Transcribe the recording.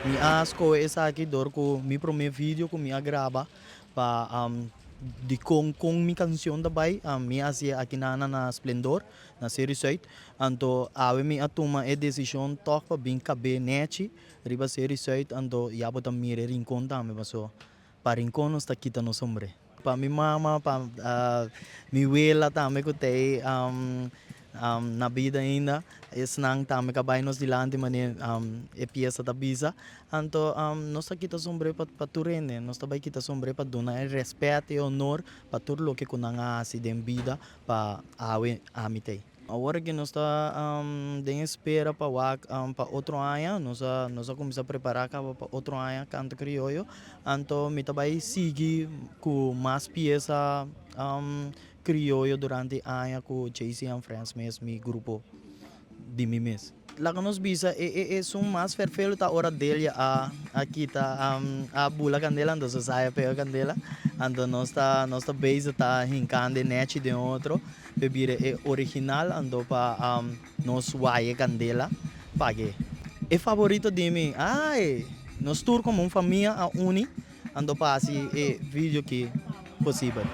Mi a skohe esaki dor ku mi promé video ku mi a graba pa di kon kon mi kanshon ta bai, mi a hasié aki na na Splendor na Seri Zuid. Anto awe mi a tuma e desishon tòg pa bin kab'é nèchi riba Seri Zuid, anto ya bo ta mira e Rincon tambe, paso pa Rincon nos ta kita nos sombré. Pa mi mama, pa mi wela tambe ku ta ei na bida ainda, esnan tambe ku a bai nos dilanti manera e piesa ta bisa. Anto nos ta kita sombré pa tur hende, nos ta bai kita sombré pa duna e rèspèt i honor pa tur loke ku nan a hasi den bida pa awe ami ta ei. Awor ki nos ta den espera pa wak pa otro aña, nos a nos a kuminsá prepará kaba pa otro aña Kanto Krioyo, anto mi ta bai sigui ku mas piesa krioyo durante aña ku JC and Friends mes, mi grupo di mi mes. Laga nos bisa e e esun mas ferfelu ta ora Delia a a kita a bula kandela, anto su saya pega kandela, anto nos ta nos ta bezig ta hinkando e nechi den otro p'e bira e original, anto pa nos waya e kandela pag'e. E favorito di mi, ay! Nos tur komo un famia a uni anto pa hasi e video aki posibel.